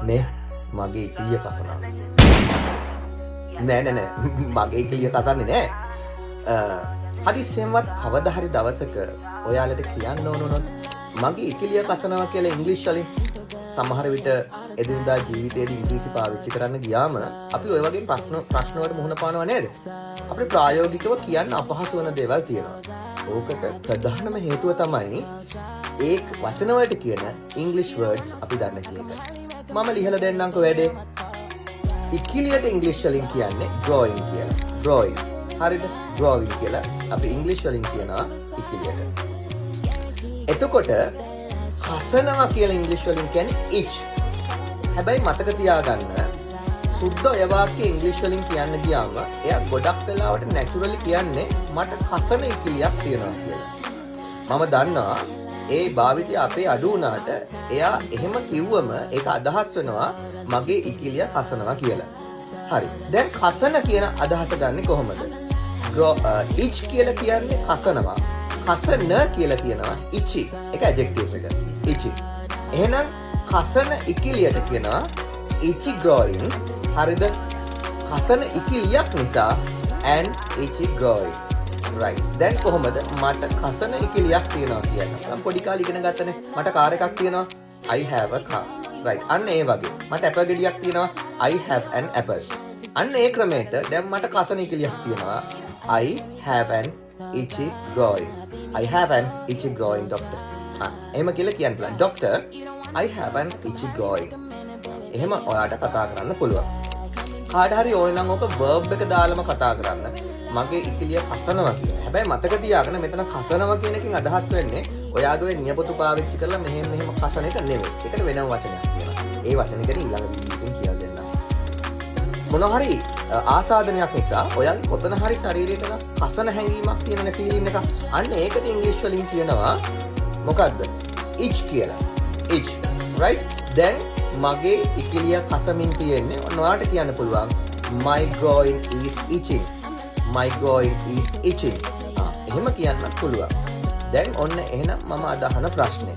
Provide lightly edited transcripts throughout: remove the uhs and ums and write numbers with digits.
නේ, මගේ ඉකිලිය කසනවා. නෑ නෑ නෑ, මගේ ඉකිලිය කසන්නේ නෑ. හදිස්සියෙන්වත් කවදා හරි දවසක ඔයාලට කියන්න ඕන වුණොත් මගේ ඉකිලිය කසනවා කියලා ඉංග්‍රීසි වලින්, සමහර විට එදිනදා ජීවිතයේදී ඉංග්‍රීසි පාවිච්චි කරන්න ගියාම අපි ඔය වගේ ප්‍රශ්න ප්‍රශ්න වලට මුහුණ පානවා නේද? අපිට ප්‍රායෝගිකව කියන්න අපහසු වෙන දේවල් තියෙනවා. ඕකට ප්‍රධානම හේතුව තමයි ඒ වචන වලට කියන ඉංග්‍රීසි වර්ඩ්ස් අපි දන්නේ නැති එක. මම ලිහලා දෙන්නම්කෝ වැඩේ. ඉකිලියට ඉංග්‍රීසි වලින් කියන්නේ groin කියලා. Groin. හරිද? Groin කියලා අපි ඉංග්‍රීසි වලින් කියනවා ඉකිලියට. එතකොට කසනවා කියලා ඉංග්‍රීසි වලින් කියන්නේ itch. හැබැයි මතක තියාගන්න, සුද්ධ ඔය වාක්‍ය ඉංග්‍රීසි වලින් කියන්න ගියාම එයා ගොඩක් වෙලාවට නැචරලි කියන්නේ මට කසන ඉකිලියක් තියෙනවා කියලා. මම දන්නවා ඒ භාවිතය අපේ අඩු වුණාට එයා එහෙම කිව්වම ඒක අදහස් වෙනවා මගේ ඉකිලිය කසනවා කියලා. හරි. දැන් කසන කියන අදහස ගන්නෙ කොහොමද? Itch කියලා කියන්නේ කසනවා. කසන කියලා කියනවා itchy. ඒක ඇඩ්ජෙක්ටිව් එක. Itchy. එහෙනම් කසන ඉකිලියට කියනවා itchy groin. හරිද? කසන ඉකිලියක් නිසා an itchy groin. Right. දැන් කොහොමද මට කසන ඉකිලියක් තියෙනවා කියන්නේ? මම පොඩි කාලේ ඉගෙන ගත්තනේ. මට කාර් එකක් තියෙනවා. I have a car. Right. අන්න ඒ වගේ. මට ඇපල් ගෙඩියක් තියෙනවා. I have an apple. අන්න ඒ ක්‍රමයට දැන් මට කසන ඉකිලියක් තියෙනවා. I have an itchy groin. I have an itchy groin, doctor. ආ, එහෙම කියලා කියන්න පුළුවන්. Doctor, I have an itchy groin. එහෙම ඔයාට කතා කරන්න පුළුවන්. කාට හරි ඕනේ නම් ඕක verb එක දාලම කතා කරන්න. මගේ ඉකිලිය කසනවා කියලා. හැබැයි මතක තියාගන්න, මෙතන කසනවා කියන එකෙන් අදහස් වෙන්නේ ඔයාගේ ඔය නියපොතු පාවිච්චි කරලා මෙහෙම මෙහෙම කසන එක නෙමෙයි. ඒකට වෙනම වචනයක් තියෙනවා. ඒ වචනේ ගැන ඊළඟ වීඩියෝ එකෙන් කියලා දෙන්නම්. මොන හරි ආසාදනයක් නිසා ඔයාගේ කොතන හරි ශරීරයට නම් කසන හැඟීමක් තියෙනනේ, ෆීලිං එකක්. අන්න ඒකට ඉංග්‍රීසි වලින් කියනවා මොකද්ද? Itch කියලා. Itch. Right? දැන් මගේ ඉකිලිය කසමින් තියෙන්නේ. ඔන්න ඔයාට කියන්න පුළුවන් my groin is itching. My groin is itching. ආ, එහෙම කියන්නත් පුළුවන්. දැන් ඔන්න එහෙනම් මම අද අහන ප්‍රශ්නේ.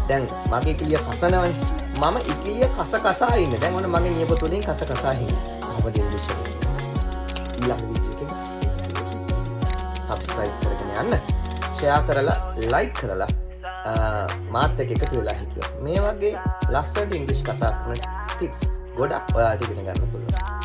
දැන් මගේ ඉකිලිය කසනවනේ. මම ඉකිලිය කස කසා ඉන්නේ. දැන් ඔන්න මගේ නියපොතු වලින් කස කසා ඉන්නේ. කොහොමද ඉංග්‍රීසි වලින් කියන්නේ? ඊළඟ වීඩියෝ එකෙන් සබ්ස්ක්‍රයිබ් කරගෙන යන්න. ෂෙයා කරලා, ලයික් කරලා මාත් එක්ක එකතු වෙලා හිටියොත් මේ වගේ ලස්සනට ඉංග්‍රීසි කතා කරන ටිප්ස් ගොඩක් ඔයාලට ඉගෙන ගන්න පුළුවන්.